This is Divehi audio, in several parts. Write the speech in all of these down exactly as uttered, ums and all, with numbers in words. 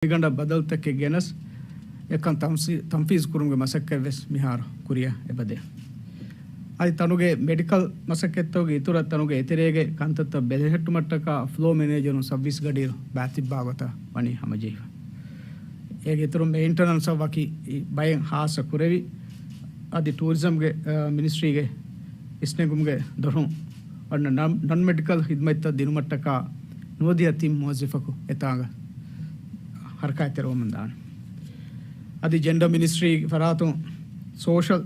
މިގަނޑަށް ބަދަލުތަކެއް ގެނަސް އެކަން ތަންސީ-، ތަންފީޒު ކުރުމުގެ މަސައްކަތްވެސް މިހާރު ކުރިއަށް އެބަދޭ. އަދި ތަނުގެ މެޑިކަލް މަސައްކަތްތަކުގެ އިތުރަށް ތަނުގެ އެތެރޭގެ ކަންތައްތައް ބެލެހެއްޓުމަށްޓަކާ ފްލޯ މެނޭޖަރުން ސައްވީސް ގަޑިއިރު ބާތިއްބާ ގޮތަށް ވަނީ ހަމަޖެހިފަ. އޭގެ އިތުރުން މެއިންޓެނަންސަށް ވަކި ބައެއް ހާއްސަ ކުރެވި، އަދި ޓޫރިޒަމްގެ، އަ، މިނިސްޓްރީގެ އިސްނެގުމުގެ ދޮރުން އޮންނަ ނަން-، ނަން މެޑިކަލް ހިދްމަތްތައް ދިނުމަށްޓަކާ ނުވަދިހަ ތިން މުވައްޒަފަކު އެތާނގަ ހަރަކާތްތެރިވަމުން ދާނެ. އަދި ޖެންޑަ މިނިސްޓްރީ ފަރާތުން ސޯޝަލް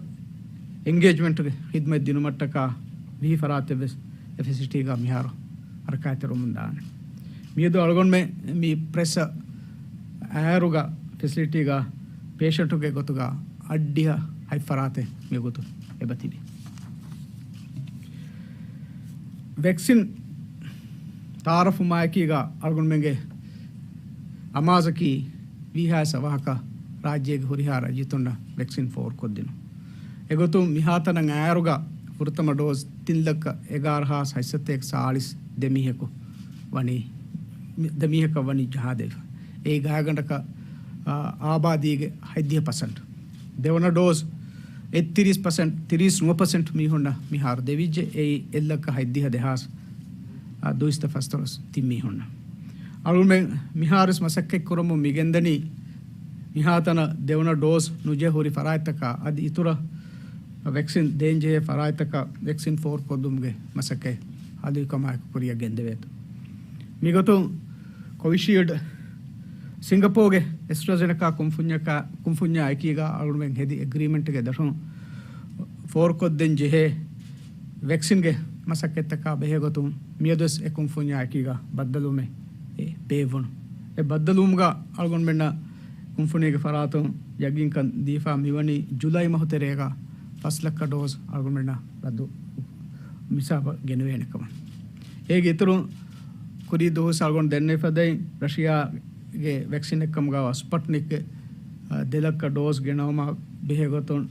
އެންގޭޖްމަންޓްގެ ހިދްމަތް ދިނުމަށްޓަކާ ވިހި ފަރާތެއްވެސް އެ ފެސިލިޓީގަ މިހާރު ހަރަކާތްތެރިވަމުން ދާނެ. މިއަދު އަޅުގަނޑުމެން މި ޕްރެސް އައިރުގަ ފެސިލިޓީގަ ޕޭޝަންޓުގެ ގޮތުގަ އަށްޑިހަ ހަތް ފަރާތެއް މިގޮތު އެބަތިބި. ވެކްސިން ތައާރަފުމާއެކީގަ އަޅުގަނޑުމެންގެ އަމާޒަކީ ވީހާސް އަވަހަކަށް ރާއްޖޭގެ ހުރިހާ ރައްޔިތުންނަށް ވެކްސިން ފޯރުކޮށްދިނުން. އެގޮތުން މިހާތަނަށް އައިރުގަ ފުރަތަމަ ޑޯޒް ތިން ލައްކަ އެގާރަ ހާސް ހަތްސަތޭކަ ސާޅީސް ދެ މީހަކު ވަނީ، ދެ މީހަކަށް ވަނީ ޖަހާދެވިފަ. އެއީ ގާތްގަނޑަކަށް، އާ، އާބާދީގެ ހަތްދިހަ ޕަސެންޓް. ދެވަނަ ޑޯޒް އެއްތިރީސް ޕަސެންޓް، ތިރީސް ނުވަ ޕަސެންޓް މީހުންނަށް މިހާރު ދެވިއްޖެ. އެއީ އެއްލައްކަ ހަތްދިހަ ދެހާސް، އާ، ދުއިސައްތަ ފަސްދޮޅަސް ތިން މީހުންނަށް. އަޅުގަނޑުމެން މިހާރުވެސް މަސައްކަތް ކުރަމުން މިގެންދަނީ މިހާތަނަށް ދެވަނަ ޑޯޒް ނުޖެހި ހުރި ފަރާތްތަކާ އަދި އިތުރަށް ވެކްސިން ދޭންޖެހޭ ފަރާތްތަކަށް ވެކްސިން ފޯރުކޮށްދުމުގެ މަސައްކަތް ހަލުވިކަމާއެކު ކުރިއަށް ގެންދެވޭތޯ. މިގޮތުން ކޮވިޝީލްޑް ސިންގަޕޯގެ އެސްޓްރާޒެނެކާ ކުންފުންޏަކާ-، ކުންފުންޏާ އެކީގަ އަޅުގަނޑުމެން ހެދި އެގްރީމެންޓްގެ ދަށުން ފޯރުކޮށްދޭން ޖެހޭ ވެކްސިންގެ މަސައްކަތްތަކާ ބެހޭގޮތުން މިއަދުވެސް އެ ކުންފުންޏާ އެކީގަ ބައްދަލުވުމެއް ބޭއްވުނު. އެ ބައްދަލުވުމުގަ އަޅުގަނޑުމެންނަށް ކުންފުނީގެ ފަރާތުން ޔަގީންކަން ދީފާ މިވަނީ ޖުލައި މަހު ތެރޭގަ ފަސް ލައްކަ ޑޯޒް އަޅުގަނޑުމެންނަށް ރައްދު މިސާބަށް ގެނެވޭނެ ކަމަށް. އޭގެ އިތުރުން ކުރީ ދުވަހު އަޅުގަނޑު ދެންނެވިފަދައިން ރަޝިޔާގެ ވެކްސިނެއްކަމުގަ ސްޕަޓްނިކް، އަ، ދެ ލައްކަ ޑޯޒް ގެނައުމާ ބެހޭގޮތުން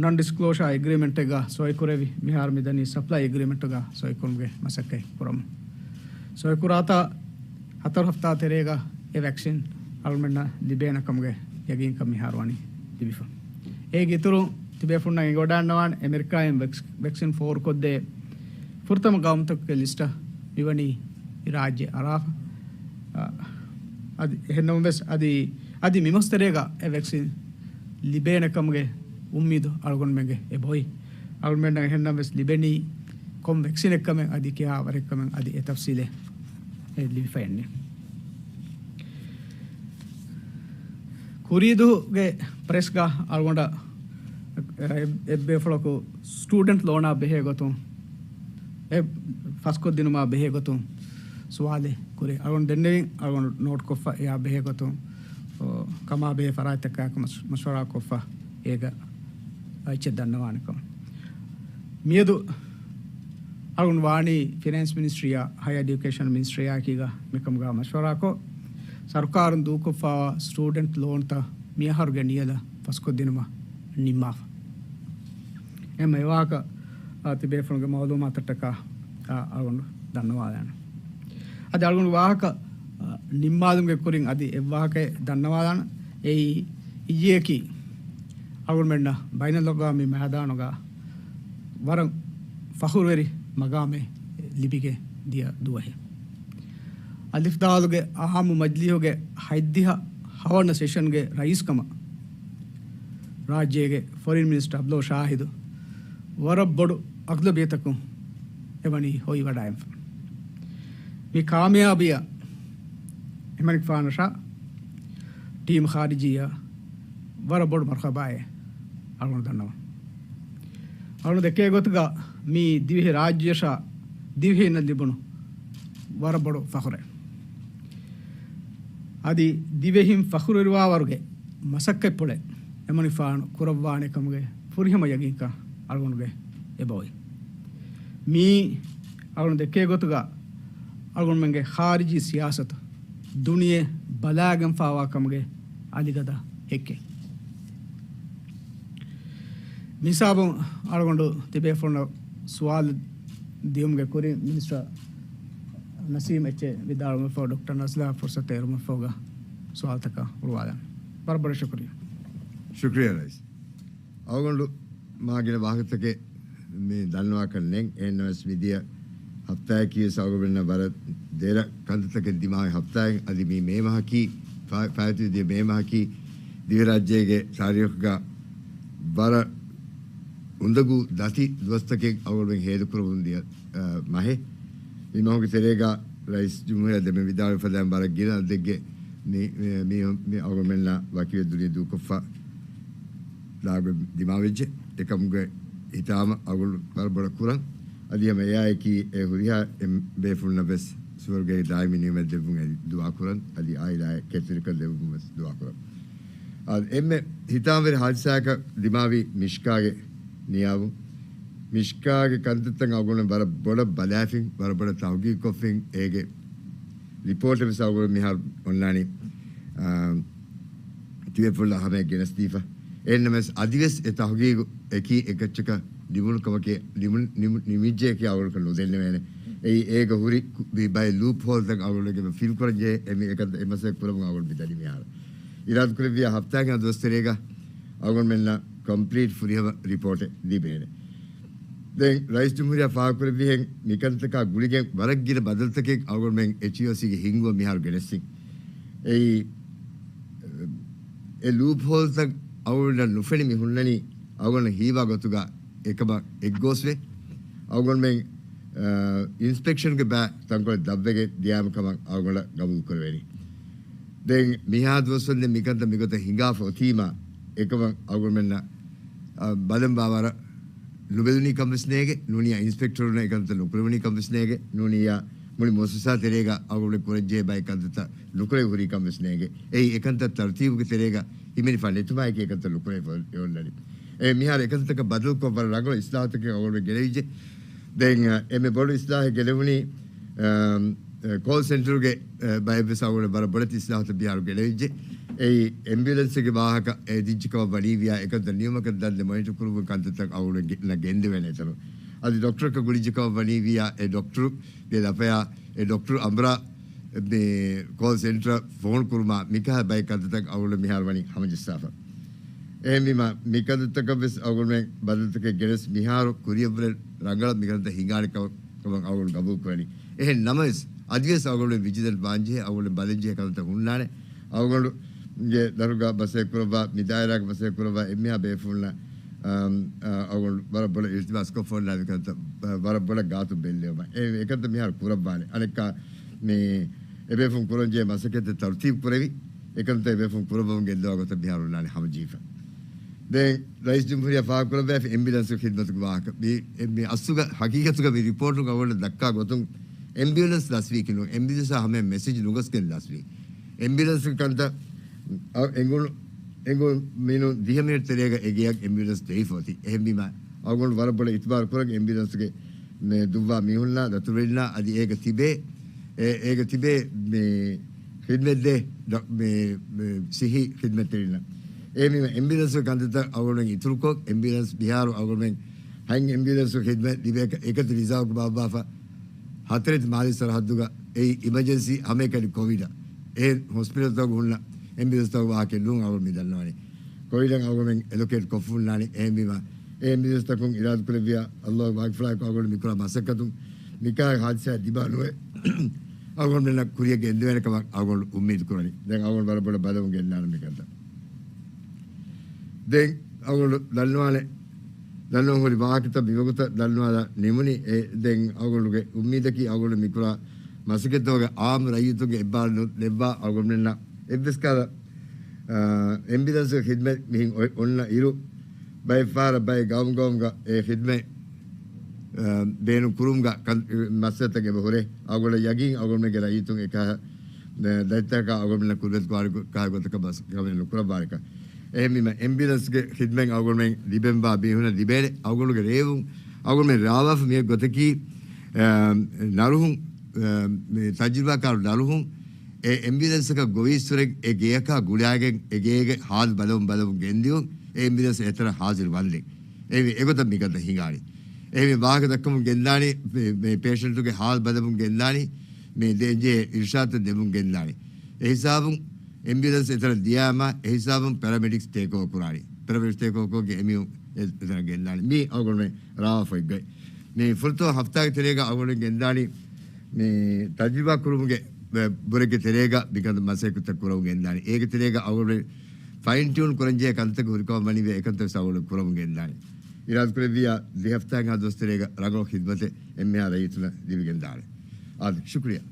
ނަން ޑިސްކްލޯޝާ އެގްރީމެންޓެއްގަ ސޮއިކުރެވި މިހާރު މިދަނީ ސަޕްލައި އެގްރީމެންޓުގަ ސޮއިކުރުމުގެ މަސައްކަތް ކުރަމުން. ސޮއިކުރާތާ ހަތަރު ހަފްތާ ތެރޭގަ އެ ވެކްސިން އަޅުގަނޑުމެންނަށް ލިބޭނެ ކަމުގެ ޔަގީންކަން މިހާރު ވަނީ ލިބިފަ. އޭގެ އިތުރުން ތިބޭފުޅުންނަށް އެނގިވަޑައިގަންނަވާނެ އެމެރިކާއިން ވެކްސް-، ވެކްސިން ފޯރުކޮށްދޭ ފުރަތަމަ ގައުމުތަކުގެ ލިސްޓަށް މިވަނީ ރާއްޖެ އަރާފަ. އަ، އަދި އެހެންނަމަވެސް އަދި، އަދި މިމަސްތެރޭގަ އެ ވެކްސިން ލިބޭނެ ކަމުގެ އުއްމީދު އަޅުގަނޑުމެންގެ އެބައޮތް. އަޅުގަނޑުމެންނަށް އެހެންނަމަވެސް ލިބެނީ ކޮން ވެކްސިނެއްކަމެއް އަދި ކިހާ ވަރެއްކަމެއް އަދި އެ ތަފްސީލެއް އެ ލިބިފައެއްނެ. ކުރީދުގެ ޕްރެސްގަ އަޅުގަނޑަށް އެ-، އެއްބޭފުޅަކު ސްޓޫޑެންޓް ލޯނާ ބެހޭ ގޮތުން އެ ފަސްކޮށްދިނުމާ ބެހޭ ގޮތުން ސުވާލެއް ކުރި. އަޅުގަނޑު ދެންނެވިން އަޅުގަނޑު ނޯޓްކޮށްފަ އެއާ ބެހޭ ގޮތުން، އޯ، ކަމާ ބެހޭ ފަރާތްތަކާއެކު މަޝް-، މަޝްވަރާ ކޮށްފަ އޭގަ އެއްޗެއް ދަންނަވާނެ ކަމަށް. މިއަދު އަޅުގަނޑު ވާނީ ފިނޭންސް މިނިސްޓްރީއާ ހަޔަރ އެޑިއުކޭޝަން މިނިސްޓްރީއާއެކީގަ މިކަމުގަ މަޝްވަރާކޮށް، ސަރުކާރުން ދޫކޮށްފައިވާ ސްޓޫޑެންޓް ލޯންތައް މިއަހަރުގެ ނިޔަލަށް ފަސްކޮށްދިނުމަށް ނިންމާފަ. އެހެން އެވާހަކަ، އާ، ތިބޭފުޅުންގެ މައުލޫމާތަށްޓަކާ، އާ، އަޅުގަނޑު ދަންނަވާލާނަން. އަދި އަޅުގަނޑު ވާހަކަ، އާ، ނިންމާލުމުގެ ކުރިން އަދި އެއްވާހަކައެއް ދަންނަވާލާނަން. އެއީ އިއްޔެއަކީ އަޅުގަނޑުމެންނަށް ބައިނަލްއަގްވާމީ މައިދާނުގަ ވަރަށް ފަޚުރުވެރި މަގާމެއް ލިބިގެން ދިޔަ ދުވަހެއް. އަލިފް ދާލުގެ އާއްމު މަޖިލީހުގެ ހަތްދިހަ ހަވަނަ ސެޝަންގެ ރައީސްކަމަށް ރާއްޖޭގެ ފޮރިން މިނިސްޓަރ އަބްދުﷲ ޝާހިދު ވަރަށް ބޮޑު އަޣްލަބިއްޔަތަކުން އެވަނީ ހޮވިވަޑައިގެންފަ. މި ކާމިޔާބީއަށް އެމަނިކުފާނަށާ ޓީމް ޚާރިޖީއަށް ވަރަށް ބޮޑު މަރުޙަބާއެއް އަޅުގަނޑު ދަންނަވަން. އަޅުގަނޑު ދެކޭ ގޮތުގަ މީ ދިވެހި ރާއްޖެއަށާ ދިވެހީންނަށް ލިބުނު ވަރަށް ބޮޑު ފަޚުރެއް. އަދި ދިވެހިން ފަޚުރުވެރިވާވަރުގެ މަސައްކަތްޕުޅެއް އެމަނިކުފާނު ކުރައްވާނެ ކަމުގެ ފުރިހަމަ ޔަގީންކަން އަޅުގަނޑުގެ އެބައޮތް. މީ އަޅުގަނޑު ދެކޭ ގޮތުގަ އަޅުގަނޑުމެންގެ ޚާރިޖީ ސިޔާސަތު ދުނިޔެ ބަލާގެންފާވާ ކަމުގެ އަލިގަދަ ހެއްކެއް. މިހިސާބުން އަޅުގަނޑު ތިބޭފުޅުންނަށް ސުވާލު ދިޔުމުގެ ކުރިން މިނިސްޓަރ ނަސީމް އެއްޗެއް ވިދާޅުވުމަށްފަހު ޑޮކްޓަރ ނަޒްލާ ފުރުސަތު އެރުމަށްފަހުގަ ސުވާލުތަކަށް އުޅުވާލަން. ވަރަށް ބޮޑަށް ޝުކުރިއްޔާ. ޝުކުރިއްޔާ ރައީސް. އަޅުގަނޑު މާ ގިނަ ވާހަކަތަކެއް މި ދަންނަވާކަށް ނެތް. އެހެންނަމަވެސް މިދިޔަ ހަފްތާއަކީ ވެސް އަޅުގަނޑުމެންނަށް ވަރަށް ދެރަ ކަންތައްތަކެއް ދިމާވި ހަފްތާއެއް. އަދި މި މޭ މަހަކީ، ފާ-، ފާއިތުވި ދިޔަ މޭ މަހަކީ ދިވެހިރާއްޖޭގެ ތާރީޚުގަ ވަރަށް އުނދަގޫ ދަތި ދުވަސްތަކެއް އަޅުގަނޑުމެން ހޭދަކުރަމުން ދިޔަ، އަ، މަހެއް. މި މަހުގެ ތެރޭގަ ރައީސް ޖުމްހޫރިއްޔާ ދެންމެ ވިދާޅުވި ފަދައިން ވަރަށް ގިނަ އަދަދެއްގެ މި، މި، މި، މި އަޅުގަނޑުމެންނާ ވަކިވެ ދުނިޔެ ދޫކޮށްފަ ލާގޮތް ދިމާވެއްޖެ. އެކަމުގެ ހިތާމަ އަޅުގަނޑު ވަރަށް ބޮޑަށް ކުރަން. އަދި ހަމަ އެއާއެކީ އެ ހުރިހާ އެ ބޭފުޅުންނަށް ވެސް ސުވަރުގޭގެ ދާއިމީ ނިޢުމަތް ދެއްވުން އެދި ދުޢާ ކުރަން. އަދި އާއިލާއަށް ކެތްތެރިކަން ލެއްވުމަށް ވެސް ދުޢާ ކުރަން. އާ، އެންމެ ހިތާމަވެރި ހާދިސާއަކަށް ދިމާވީ މިޝްކާގެ ނިޔާވުން. މިޝްކާގެ ކަންތައްތައް އަޅުގަނޑު ވަރަށް ބޮޑަށް ބަލާފިން، ވަރަށް ބޮޑަށް ތަހުގީގުކޮށްފިން. އޭގެ ރިޕޯޓެއް ވެސް އަޅުގަނޑު މިހާރު އޮންނާނީ، އާ، ތިބޭފުޅުންނަށް ހަމަޔަށް ގެނެސްދީފަ. އެހެންނަމަވެސް އަދިވެސް އެ ތަހުގީގު އެކީ އެކައްޗަކަށް ނިމުނު ކަމަކީ، ނިމު-، ނިމު-، ނިމިއްޖެއަކީ އަޅުގަނޑަކަށް ނުދެންނެވޭނެ. އެއީ އޭގަ ހުރި ކު-، މި ބައެއް ލޫޕް ހޯލްތައް އަޅުގަނޑުގެ ފިލް ކުރަން ޖެހޭ. އެ މި އެކަން އެ މަސައްކަތް ކުރަމުން އަޅުގަނޑު މި ދަނީ މިހާރު. އިރާދަކުރެއްވިޔާ ހަފްތާގެ ދުވަސް ތެރޭގަ އަޅުގަނޑުމެންނަށް ކޮމްޕްލީޓް ފުރިހަމަ ރިޕޯޓެއް ލިބޭނެ. ދެން ރައީސް ޖުމްހޫރިއްޔާ ފާހަގަކުރެއްވިހެން މިކަންތަކާ ގުޅިގެން ވަރަށް ގިނަ ބަދަލުތަކެއް އަޅުގަނޑުމެން އެޗްއީއޯސީގެ ހިންގުމަށް މިހާރު ގެނެސްދިން. އެއީ، އެ ލޫޕް ހޯލްތައް އަޅުގަނޑަށް ނުފެނި މި ހުންނަނީ އަޅުގަނޑަށް ހީވާ ގޮތުގަ އެކަމަށް އެއްގޯސްވެ، އަޅުގަނޑުމެން، އަ، އިންސްޕެކްޝަންގެ ބައި ތަންކޮޅެއް ދަށްވެގެން ދިޔާމަ ކަމަށް އަޅުގަނޑަށް ގަބޫލު ކުރެވެނީ. ދެން މިހާ ދުވަސްވަންދެން މިކަންތައް މިގޮތަށް ހިނގާފަ އޮތީމާ، އެކަމަށް އަޅުގަނޑުމެންނަށް، އަ، ބަލަން ބާވަރަށް ނުބެލުނީ ކަން ވެސް ނޭގެ، ނޫނީ އިންސްޕެކްޓަރުންނަށް އެކަންތައް ނުކުރެވުނީ ކަން ވެސް ނޭގެ، ނޫނީ މުޅި މުއައްސަސާ ތެރޭގަ އަޅުގަނޑު ކުރަންޖެހޭ ބައެއް ކަންތައްތައް ނުކުރެވި ހުރީ ކަން ވެސް ނޭގެ. އެއީ އެކަންތައް ތަރުތީބުގެ ތެރޭގަ ހިމެނިފަ ނެތުމާއެކީ އެކަންތައް ނުކުރެވި އޮންނަނީ. އެ މިހާރު އެކަންތަކަށް ބަދަލުކޮށް ވަރަށް ރަނގަޅު އިސްލާހުތަކެއް އަޅުގަނޑު ގެނެވިއްޖެ. ދެން، އެންމެ ބޮޑު އިސްލާހެއް ގެނެވުނީ، އަ، ކޯލް ސެންޓަރުގެ، އަ، ބައެއްވެސް އަޅުގަނޑު ވަރަށް ބޮޑެތި އިސްލާހުތައް މިހާރު ގެނެވިއްޖެ. އެއީ އެމްބިއުލެންސްގެ ވާހަކަ އެދިއްޖެ ކަމަށް ވަނީވިޔާ އެކަންތައް ނިމުމަކަށް ދަންނެ މޮނިޓަރ ކުރުމުގެ ކަންތައްތައް އަޅުގަނޑު ގެ-، ނަ ގެންދެވޭނެ އެތަނުން. އަދި ޑޮކްޓަރަކަށް ގުޅިއްޖެ ކަމަށް ވަނީވިޔާ އެ ޑޮކްޓަރުގެ ލަފަޔާ އެ ޑޮކްޓަރު އަނބުރާ މި ކޯލް ސެންޓަރ ފޯން ކުރުމާ މިކަހަލަ ބައެއް ކަންތައްތައް އަޅުގަނޑު މިހާރު ވަނީ ހަމަޖައްސާފަ. އެހެންވީމާ، މި ކަންތައްތަކަށް ވެސް އަޅުގަނޑުމެން ބަދަލުތަކެއް ގެނެސް މިހާރު ކުރިއަށްވުރެ ރަނގަޅަށް މިކަންތައް ހިނގާނެ ކަމަށް، ކަމަށް އަޅުގަނޑު ގަބޫލު ކުރަނީ. އެހެން ނަމަވެސް، އަދިވެސް އަޅުގަނޑު ވިޖިލަންޓް ވާންޖެހޭ، އަޅުގަނޑު ބަލަންޖެހޭ ކަންތައް ހުންނާނެ. އަޅުގަނޑުގެ ދަރުގަ ބަސް ކުރައްވާ، މި ދާއިރާގަ ބަސް ކުރައްވާ އެންމެހާ ބޭފުޅުންނަށް، އަ، އަ، އަޅުގަނޑު ވަރަށް ބޮޑަށް އިލްތިމާސް ކޮށްފަ ހުންނާނެ މިކަންތައް، އަ، ވަރަށް ބޮޑަށް ގާތުން ބެއްލެވުމަށް. އެ، އެކަންތައް މިހާރު ކުރައްވާނެ. އަނެއްކާ މި އެބޭފުން ކުރަންޖެހޭ މަސައްކަތްތައް ތަރުތީބު ކުރެވި، އެކަންތައް އެބޭފުން ކުރައްވަމުން ގެންދަވާ ގޮތަށް މިހާރު ހުންނާނެ ހަމަޖެހިފަ. ދެން ރައީސް ޖުމްހޫރިއްޔާ ފާހަގަކުރައްވާފަ އެމްބިއުލެންސް ޚިދްމަތުގެ ވާހަކަ. މި، މި އަސްލުގަ ހަގީގަތުގަ މި ރިޕޯޓުން އަޅުގަނޑަށް ދައްކާ ގޮތުން އެމްބިއުލެންސް ލަސްވީކީ ނޫން، އެމްބިއުލެންސާ ހަމަޔަށް މެސެޖް ނުގޮސްގެން ލަސްވީ. އެމްބިއުލެންސްގެ ކަންތައް އަ، އެނގުނު، އެނގުނު މިނޫން ދިހަ މިނެޓް ތެރޭގަ އެ ގެޔަށް އެމްބިއުލެންސް ދެވިފަ އޮތީ. އެހެންވީމާ، އަޅުގަނޑު ވަރަށް ބޮޑަށް އިތުބާރު ކުރަން އެމްބިއުލެންސްގެ މެ ދުއްވާ މީހުންނާ، ދަތުރުވެރިންނާ، އަދި އޭގަ ތިބޭ، އެ، އޭގަ ތިބޭ މި ޚިދްމަތްދޭ ޑޮ-، މި، މި ސިއްހީ ޚިދްމަތްތެރިންނަށް. އެހެންވީމާ، އެމްބިއުލެންސްގެ ކަންތައްތައް އަޅުގަނޑުމެން އިތުރުކޮށް، އެމްބިއުލެންސް މިހާރު އަޅުގަނޑުމެން ހަތް އެމްބިއުލެންސް ޚިދްމަތް ލިބޭ އެކަ-، އެކަތި ރިޒާވްގެ ބާއްވާފަ، ހަތަރެތި މާލީ ސަރަހައްދުގަ އެއީ އިމަޖެންސީ ހަމައެކަނި ކޮވިޑަށް. އެ ހޮސްޕިޓަލްތަކުގަ ހުންނަ އެމްބިއުލެންސްތަކުގެ ވާހަކައެއް ނޫން އަޅުގަނޑު މި ދަންނަވަނީ. ކޮވިޑަށް އަޅުގަނޑުމެން އެލޮކޭޓް ކޮށްފަ ހުންނާނީ. އެހެންވީމާ، އެ އެމްބިއުލެންސްތަކުން އިރާދަކުރެއްވިޔާ، ﷲ ގެ މާތްފުޅާއެކު އަޅުގަނޑު މިކުރާ މަސައްކަތުން މިކަހަލަ ހާދިސާއެއް ދިމާ ނުވެ، އަޅުގަނޑުމެންނަށް ކުރިއަށް ގެންދެވޭނެ ކަމަށް އަޅުގަނޑު އުއްމީދު ކުރަނީ. ދެން އަޅުގަނޑު ވަރަށް ބޮޑަށް ބަލަމުން ގެންނާނެ މިކަންތައް. ދެން އަޅުގަނޑު ދަންނަވާނެ، ދަންނަވަން ހުރި ވާހަކަތައް މިވަގުތަށް ދަންނަވާލާ ނިމުނީ. އެ، ދެން އަޅުގަނޑުގެ އުއްމީދަކީ އަޅުގަނޑު މިކުރާ މަސައްކަތްތަކުގެ އާއްމު ރައްޔިތުންގެ އެއްބާރުލުން ދެއްވާ އަޅުގަނޑުމެންނަށް އެއްވެސް ކަހަލަ، އާ، އެމްބިއުލެންސްގެ ޚިދްމަތް މިހެން އޮ-، އޮންނަ އިރު، ބައެއް ފަހަރަށް ބައެއް ގައުމު ގައުމުގަ އެ ޚިދްމަތް، އާ، ބޭނުން ކުރުމުގަ ކަން-، މައްސަލަތައް އެބަ ހުރޭ. އަޅުގަނޑަށް ޔަގީން އަޅުގަނޑުމެންގެ ރައްޔިތުން އެކަހަލަ ދަތިތަކާ އަޅުގަނޑުމެންނަށް ކުރިމަތި ކުރާނެ ކަހަލަ ގޮތަކަށް ބަސް ކަމެއް ނުކުރައްވާނެކަން. އެހެންވީމަ، އެމްބިއުލެންސްގެ ޚިދްމަތް އަޅުގަނޑުމެން ލިބެންވާ މީހުންނަށް ލިބޭނެ. އަޅުގަނޑުގެ ރޭވުން އަޅުގަނޑުމެން ރާވާފަ މި ގޮތަކީ، އާ، ނަރުހުން، އާ، މި ތަޖުރިބާކާރު ނަރުހުން އެ އެމްބިއުލެންސަކަށް ގޮވީއްސުރެ އެ ގެޔަކާ ގުޅާގެން އެ ގޭގެ ހާލު ބަލަމުން ބަލަމުން ގެންދިޔުން، އެ އެމްބިއުލެންސް އެތަނަށް ހާޒިރު ވަންދެން. އެ، އެގޮތަށް މިކަންތައް ހިނގާނީ. އެހެންވެ ވާހަކަ ދައްކަމުން ގެންދާނީ، މި، މި ޕޭޝަންޓުގެ ހާލު ބަލަމުން ގެންދާނީ، މި ދޭންޖެހޭ އިރުޝާދުތައް ދެމުން ގެންދާނީ. އެ ހިސާބުން އެމްބިއުލަންސް އެތަނަށް ދިޔާމަ، އެ ހިސާބުން ޕެރަމެޑިކްސް ޓޭކް އޯވަރ ކުރާނީ. ޕެރަމެޑިކްސް ޓޭކް އޯވަރ ކޮށްގެން އެމީހުން އެ-، އެތަނަށް ގެންދާނީ. މީ އަޅުގަނޑުމެން ރާވާފައިގައި. މި ފުރަތަމަ ހަފްތާގެ ތެރޭގަ އަޅުގަނޑު ގެންދާނީ މި ތަޖުރިބާ ކުރުމުގެ ބުރެއްގެ ތެރޭގަ މިކަން މަސައްކަތްތައް ކުރަމުން ގެންދާނީ. އޭގެ ތެރޭގަ އަޅުގަނޑު ފައިން ޓިއުން ކުރަންޖެހޭ ކަންތައް ހުރިކަމަށް ވަނީ އެކަންތައް ސަވަލު ކުރަމުން ގެންދާނީ. އިރާދަކުރެއްވިއްޔާ ދެ ހަފްތާއެއްހާ ދުވަސް ތެރޭގަ ރަނގަޅު ޚިދްމަތެއް އެންމެހާ ރައްޔިތުންނަށް ލިބިގެންދާނެ. އާދެ، ޝުކުރިއްޔާ.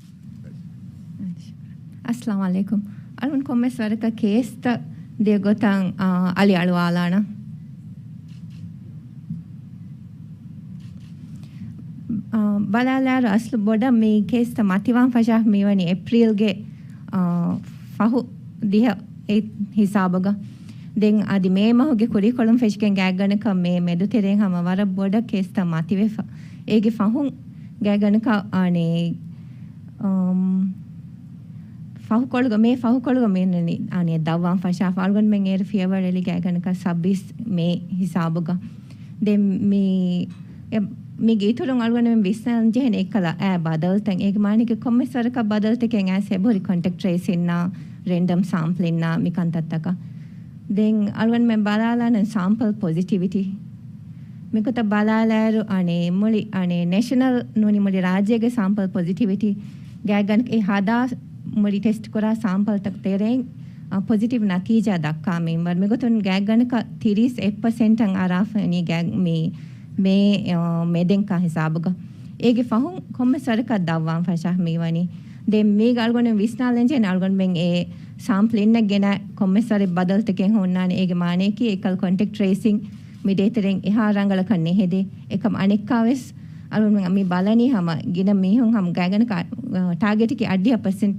އައްސަލާމު ޢަލައިކުމް. އަޅުން ކޮންމެސް ވަރަކަށް ކޭސްތައް ދިޔަ ގޮތަށް، އާ، އަލި އަޅުވާލާނަން. އާ، ބަލާލާއިރު އަސްލު ބޮޑަށް މި ކޭސްތައް މަތިވާން ފަށާފަ މިވަނީ އޭޕްރީލްގެ، އާ، ފަހު ދިހަ އެ ހިސާބުގަ. ދެން އަދި މޭ މަހުގެ ކުރީކޮޅުން ފެށިގެން ގާތްގަނޑަކަށް މޭ މެދުތެރޭން ހަމަ ވަރަށް ބޮޑަށް ކޭސްތައް މަތިވެފަ. އޭގެ ފަހުން ގާތްގަނޑަކަށް އަނެއް، އަމް، ފަހުކޮޅުގަ، މޭ ފަހުކޮޅުގަ މި އަނެއް ދަށްވާން ފަށާފަ. އަޅުގަނޑުމެން އޭރު ފިޔަވަޅު އެޅި ގާތްގަނޑަކަށް ސައްބީސް މޭ ހިސާބުގަ. ދެން މި، އެ، މީގެ އިތުރުން އަޅުގަނޑުމެން ވިސްނަން ޖެހެނީ އެއްކަލަ އާ ބަދަލުތައް. އޭގެ މާނައަކީ ކޮންމެސް ވަރަކަށް ބަދަލުތަކެއް އައިސް އެބަހުރި ކޮންޓެކްޓް ޓްރޭސިންނާ، ރެންޑަމް ސާމްޕްލިންނާ މި ކަންތައްތަކަށް. ދެން އަޅުގަނޑުމެން ބަލާލާނަން ސާމްޕަލް ޕޮޒިޓިވިޓީ. މިގޮތަށް ބަލާލާއިރު، އަނެއް މުޅި، އަނެއް ނޭޝަނަލް ނޫނީ މުޅި ރާއްޖޭގެ ސާމްޕަލް ޕޮޒިޓިވިޓީ ގާތްގަނޑަކަށް އެ ހަދާ މުޅި ޓެސްޓް ކުރާ ސާމްޕަލްތައް ތެރެއިން، އަ، ޕޮޒިޓިވް ނަތީޖާ ދައްކާ މިންވަރު. މިގޮތުން ގާތްގަނޑަކަށް ތިރީސް އެއް ޕަސެންޓަށް އަރާފަ އިނީ ގާތް މި މޭ، އަ، މެދެންކަން ހިސާބުގަ. އޭގެ ފަހުން ކޮންމެސް ވަރަކަށް ދަށްވާން ފަށާ މިވަނީ. ދެން މީގަ އަޅުގަނޑު ވިސްނާލަން ޖެހެނީ އަޅުގަނޑުމެން އެ ސާމްޕްލް އިންނަ ގެނަ ކޮންމެސް ވަރެއް ބަދަލުތަކެއް ހުންނާނެ. އޭގެ މާނައަކީ އެކަލް ކޮންޓެކްޓް ޓްރޭސިން މި ދޭތެރެއިން އެހާ ރަނގަޅަކަށް ނެހެދޭ. އެކަމް އަނެއްކާވެސް އަޅުގަނޑުމެން މި ބަލަނީ ހަމަ ގިނަ މީހުން ހަމަ ގާތްގަނޑަކަށް، އަ، ޓާގެޓަކީ އަށްޑިހަ ޕަސެންޓް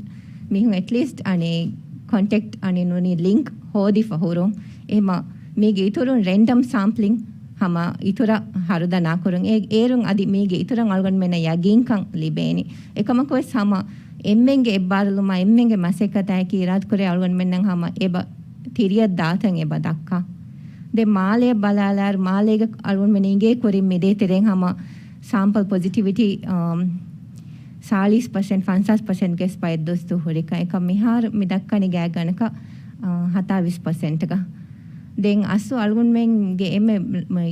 މީހުން އެޓްލީސްޓް އަނެއް ކޮންޓެކްޓް އަނެއް ނޫނީ ލިންކް ހޯދިފަ ހުރުން. އެހެމަ މީގެ އިތުރުން ރެންޑަމް ސާމްޕްލިން ހަމަ އިތުރަށް ހަރުދަނާ ކުރުން. އޭ، އޭރުން އަދި މީގެ އިތުރަށް އަޅުގަނޑުމެންނަށް ޔަގީންކަން ލިބޭނެ. އެކަމަކުވެސް ހަމަ އެންމެންގެ އެއްބާރުލުމާ އެންމެންގެ މަސައްކަތާއެކީ އިރާދަކުރޭ އަޅުގަނޑުމެންނަށް ހަމަ އެބަ ތިރިއަށް ދާތަން އެބަ ދައްކާ. ދެން މާލެއަށް ބަލާލާއިރު، މާލޭގަ އަޅުގަނޑުމެން އިނގޭ ކުރިން މި ދޭތެރެއިން ހަމަ ސާމްޕަލް ޕޮޒިޓިވިޓީ، އަމް، ސާޅީސް ޕަސެންޓް، ފަންސާސް ޕަސެންޓް ގެސް ބައެއް ދުވަސް ދުހުރިކަން. އެކަމް މިހާރު މި ދައްކަނީ ގާތްގަނޑަކަށް، އަ، ހަތާވީސް ޕަސެންޓްގަ. ދެން އަސްލު އަޅުގަނޑުމެންގެ އެންމެ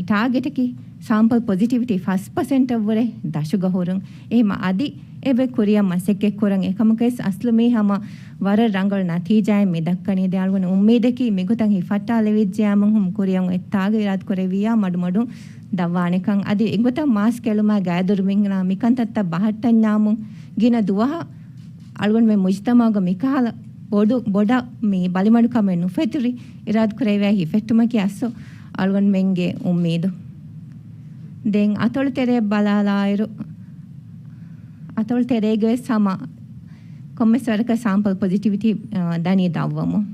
ޓާގެޓަކީ ސާމްޕަލް ޕޮޒިޓިވިޓީ ފަސް ޕަސެންޓަށްވުރެ ދަށުގަ ހުރުން. އެހެމަ އަދި އެބަ ކުރިއަށް މަސައްކަތް ކުރަން. އެކަމަކަސް އަސްލު މީ ހަމަ ވަރަށް ރަނގަޅު ނަތީޖާއެއް މި ދައްކަނީ. ދެން އަޅުގަނޑު އުއްމީދަކީ މިގޮތަށް ހިފައްޓާލެވިއްޖެޔާމު ހުމް ކުރިއަށް އެއްތާގަ އިރާދަ ކުރެއްވިއްޔާ މަޑުމަޑުން ދަށްވާނެކަން. އަދި އެގޮތަށް މާސް ކެޅުމާ ގާތްދޮރު މިންނާ މިކަންތައްތައް ބަހައްޓަންޏާމު ގިނަ ދުވަހަށް އަޅުގަނޑުމެން މުޖުތަމަޢުގަ މިކަހަލަ ބޮޑު، ބޮޑަށް މި ބަލިމަޑުކަމެއް ނުފެތުރި އިރާދަ ކުރެވޭ ހިފެއްޓުމަކީ އަސްލު އަޅުގަނޑުމެންގެ އުއްމީދު. ދެން އަތޮޅު ތެރެއަށް ބަލާލާއިރު، އަތޮޅު ތެރޭގަވެސް ހަމަ ކޮންމެސް ވަރަކަށް ސާމްޕަލް ޕޮޒިޓިވިޓީ، އާ، ދަނީ ދަށްވަމުން.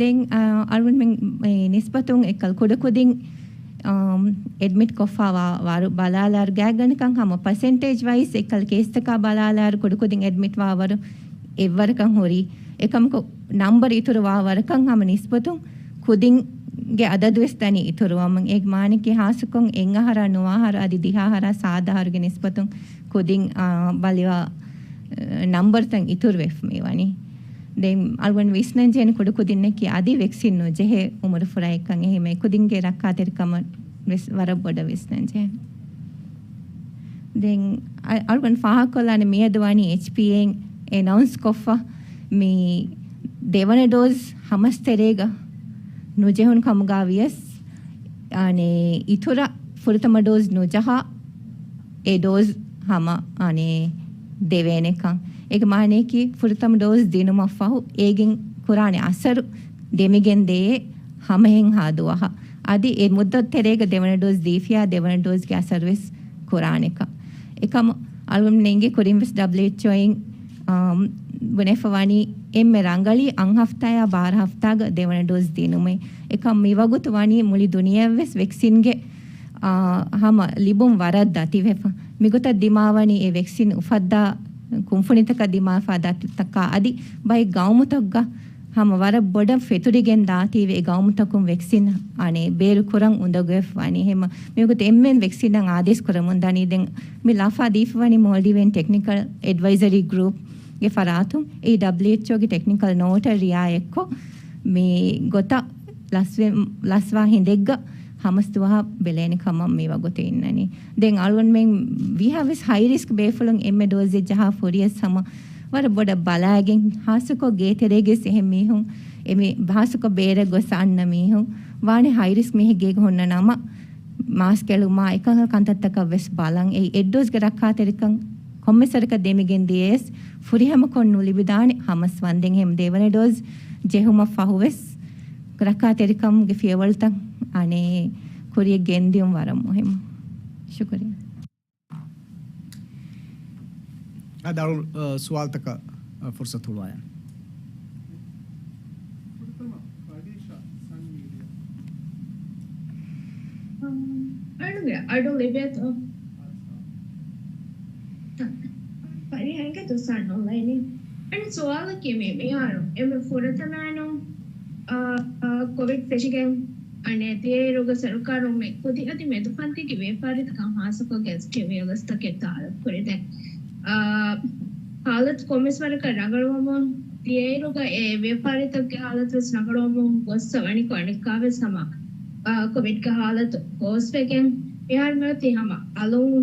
ދެން، އާ، އަޅުގަނޑުމެން ނިސްބަތުން އެކަލް ކުޑަކުދިން، އާ، އެޑްމިޓް ކޮށްފަ ވާ ވަރު ބަލާލާއިރު ގާތްގަނޑަކަށް ހަމަ ޕަސެންޓޭޖް ވައިސް އެކަލް ކޭސްތަކާ ބަލާލާއިރު ކުޑަކުދިން އެޑްމިޓް ވާ ވަރު އެއްވަރަކަށް ހުރީ. އެކަމަކު ނަމްބަރު އިތުރު ވާ ވަރަކަށް ހަމަ ނިސްބަތުން ކުދިންގެ އަދަދުވެސް ދަނީ އިތުރުވަމުން. އޭގެ މާނައަކީ ހާއްސަކޮށް އެއް އަހަރާ ނުވަ އަހަރު އަދި ދިހަ އަހަރާ ސާދަ އަހަރުގެ ނިސްބަތުން ކުދިން، އާ، ބަލިވާ، އަ، ނަމްބަރުތައް އިތުރުވެފަ މިވަނީ. ދެން އަޅުގަނޑު ވިސްނަން ޖެހެނީ ކުޑަކުދިންނަކީ އަދި ވެކްސިން ނުޖެހޭ އުމުރު ފުރާ އެއްކަން. އެހެން އެ ކުދިންގެ ރައްކާތެރިކަމަށް ވެސް ވަރަށް ބޮޑަށް ވިސްނަން ޖެހޭ. ދެން އަ-، އަޅުގަނޑު ފާހަގަކޮށްލާނެ މިއަދު ވަނީ އެޗްޕީއޭން އެނައުންސް ކޮށްފަ މި ދެވަނަ ޑޯޒް ހަމަސްތެރޭގަ ނުޖެހުނު ކަމުގަ ވިޔަސް، އަނެއް އިތުރަށް ފުރަތަމަ ޑޯޒް ނުޖަހާ އެ ޑޯޒް ހަމަ، އަނެއް، ދެވޭނެކަން. އޭގެ މާނައަކީ ފުރަތަމަ ޑޯޒް ދިނުމަށްފަހު އޭގެން ކުރާނެ އަސަރު ދެމިގެން ދޭ ހަމައެހެންހާ ދުވަހަށް. އަދި އެ މުއްދަތު ތެރޭގަ ދެވަނަ ޑޯޒް ދީފިޔާ ދެވަނަ ޑޯޒްގެ އަސަރުވެސް ކުރާނެކަން. އެކަމު އަޅުގަނޑު ނޭނގޭ ކުރިން ވެސް ޑަބްލިއުއެޗްއޯއިން، އާ، ބުނެފަ ވަނީ އެންމެ ރަނގަޅީ އަށް ހަފްތާޔާ ބާރަ ހަފްތާގަ ދެވަނަ ޑޯޒް ދިނުމޭ. އެކަމް މިވަގުތު ވަނީ މުޅި ދުނިޔެއަށްވެސް ވެކްސިންގެ، އާ، ހަމަ ލިބުން ވަރަށް ދަތިވެފަ. މިގޮތަށް ދިމާވަނީ އެ ވެކްސިން އުފައްދާ ކުންފުނިތަކަށް ދިމާވެފާ ދަތިތަކާ އަދި ބައެއް ގައުމުތަކުގަ ހަމަ ވަރަށް ބޮޑަށް ފެތުރިގެން ދާތީވެ އެ ގައުމުތަކުން ވެކްސިން އަނެއް ބޭރު ކުރަން އުނދަގޫވެފަ ވަނީ. އެހެން މިވަގުތު އެންމެން ވެކްސިންއަށް އާދޭސް ކުރަމުން ދަނީ. ދެން މި ލަފާ ދީފަ ވަނީ މޯލްޑިވިއަން ޓެކްނިކަލް އެޑްވައިޒަރީ ގްރޫޕްގެ ފަރާތުން އެ ޑަބްލިއުއެޗްއޯގެ ޓެކްނިކަލް ނޯޓަށް ރިއާޔަތްކޮށް، މި ގޮތަށް ލަސްވެ-، ލަސްވާ ހިނދެއްގަ ހަމަސް ދުވަހަށް ބެލޭނެ ކަމަށް މި ވަގުތު އިންނަނީ. ދެން އަޅުގަނޑުމެން ވީހާވެސް ހައި ރިސްކް ބޭފުޅުން އެންމެ ޑޯޒެއް ޖަހާ ފުރިޔަސް ހަމަ ވަރަށް ބޮޑަށް ބަލާގެން، ހާއްސަކޮށް ގޭތެރޭގެސް އެހެން މީހުން، އެމީ ހާއްސަކޮށް ބޭރަށް ގޮސް އަންނަ މީހުން ވާނެ ހައި ރިސްކް މީހެއްގޭގަ ހުންނަ ނަމަ، މާސްކް އެޅުމާ އެކަހަލަ ކަންތައްތަކަށް ވެސް ބަލަން. އެއީ އެއް ޑޯޒްގެ ރައްކާތެރިކަން ކޮންމެސް ވަރަކަށް ދެމިގެން ދިޔަޔަސް ފުރިހަމަކޮށް ނުލިބިދާނެ. ހަމަސް ވަންދެން ހެމް ދެވަނަ ޑޯޒް ޖެހުމަށް ފަހުވެސް ރައްކާތެރިކަމުގެ ފިޔަވަޅުތައް އަނެއް ކުރިޔަށް ގެންދިޔުން ވަރަށް މުހިއްމު. ޝުކުރިއްޔާ. އަދި އަޅު، އަ، ސުވާލުތަކަށް، އަ، ފުރުސަތު ހުޅުވާލަން. އަޅުގެ އަޑު ލިބޭތޯ؟ ފަރިހައިގެ ދުސާން އޮންލައިން. އަނެއް ސުވާލަކީ މި މިހާރު އެންމެ ފުރަތަމައިނު، އާ، އާ، ކޮވިޑް ފެށިގެން އަނެއް ދިޔައިރުގަ ސަރުކާރުން މި ކުދި އަދި މެދުފަންތީގެ ވިޔަފާރިތަކަށް ހާއްސަކޮށްގެން ސްޓިމިއުލަސްތަކެއް ތައާރަފް ކުރި. ދެން، އާ، ހާލަތު ކޮންމެސް ވަރަކަށް ރަނގަޅުވަމުން ދިޔައިރުގަ އެ ވިޔަފާރިތަކުގެ ހާލަތު ވެސް ރަނގަޅުވަމުން ގޮއްސަ ވަނިކޮށް އަނެއްކާވެސް ހަމަ، އާ، ކޮވިޑްގެ ހާލަތު ގޯސްވެގެން މިހާރު މިއޮތީ ހަމަ އަލުން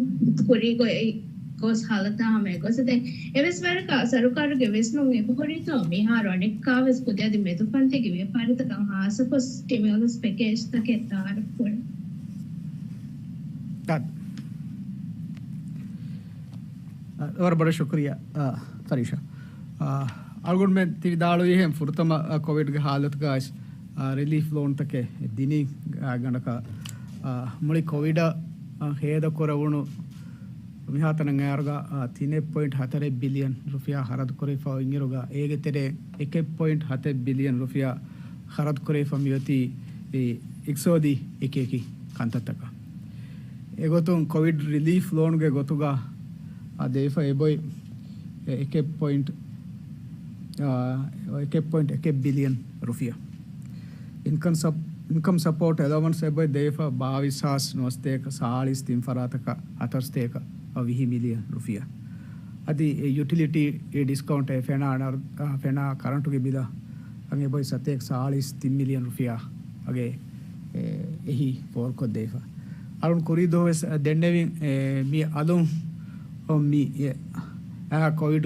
ކުރީގޮތް ގޯސް ހާލަތާ ހަމަ އެގޮސް. ދެން އެވެސް ވަރަކަށް ސަރުކާރުގެ ވިސްނުން އެބަހުރިތޯ މިހާރު އަނެއްކާވެސް ކުދި އަދި މެދުފަންތީގެ ވިޔަފާރިތަކަށް ހާއްސަކޮށް ސްޓިމިއުލަސް ޕެކޭޖްތަކެއް ތައާރަފް ކުރަން. އަ، ވަރަށް ބޮޑަށް ޝުކުރިއްޔާ، އަ، ފަރީޝާ. އަ، އަޅުގަނޑުމެން ތި ވިދާޅުވިހެން ފުރަތަމަ، އަ، ކޮވިޑްގެ ހާލަތުގައި، އަ، ރިލީފް ލޯންތަކެއް ދިނީ، އަ، ގަނޑަކަށް، އަ، މުޅި ކޮވިޑަށް، އަ، ހޭދަކުރެވުނު މިހާތަނަށް އައިއިރުގަ، އަ، ތިނެއް ޕޮއިންޓް ހަތަރެއް ބިލިއަން ރުފިޔާ ޚަރަދުކުރެވިފަ އިންއިރުގަ، އޭގެ ތެރޭ އެކެއް ޕޮއިންޓް ހަތެއް ބިލިއަން ރުފިޔާ ޚަރަދުކުރެވިފަ މިއޮތީ އި-، އިޤްތިޞާދީ އެކިއެކި ކަންތައްތަކަށް. އެގޮތުން ކޮވިޑް ރިލީފް ލޯނުގެ ގޮތުގަ، އަ، ދެވިފަ އެބޮތް އެ-، އެކެއް ޕޮއިންޓް، އާ، އެކެއް ޕޮއިންޓް އެކެއް ބިލިއަން ރުފިޔާ. އިންކަމް ސަޕް-، އިންކަމް ސަޕޯޓް އެލަވަންސް އެބޮތް ދެވިފަ ބާވީސް ހާސް ނުވަސަތޭކަ ސާޅީސް ތިން ފަރާތަކަށް ހަތަރުސަތޭކަ ވިހި މިލިއަން ރުފިޔާ. އަދި އެ ޔުޓިލިޓީ އެ ޑިސްކައުންޓް އެ ފެނާ ނަރު-، އާ، ފެނާ ކަރަންޓުގެ ބިލަށް އަން އެބޮތް ސަތޭކަ ސާޅީސް ތިން މިލިއަން ރުފިޔާ އަގެ އެ-، އެހީ ފޯރުކޮށްދެވިފަ. އަޅުން ކުރީ ދުވަހު ވެސް ދެންނެވިން، އެ، މި އަލުން މި، އެ، އާ، ކޮވިޑް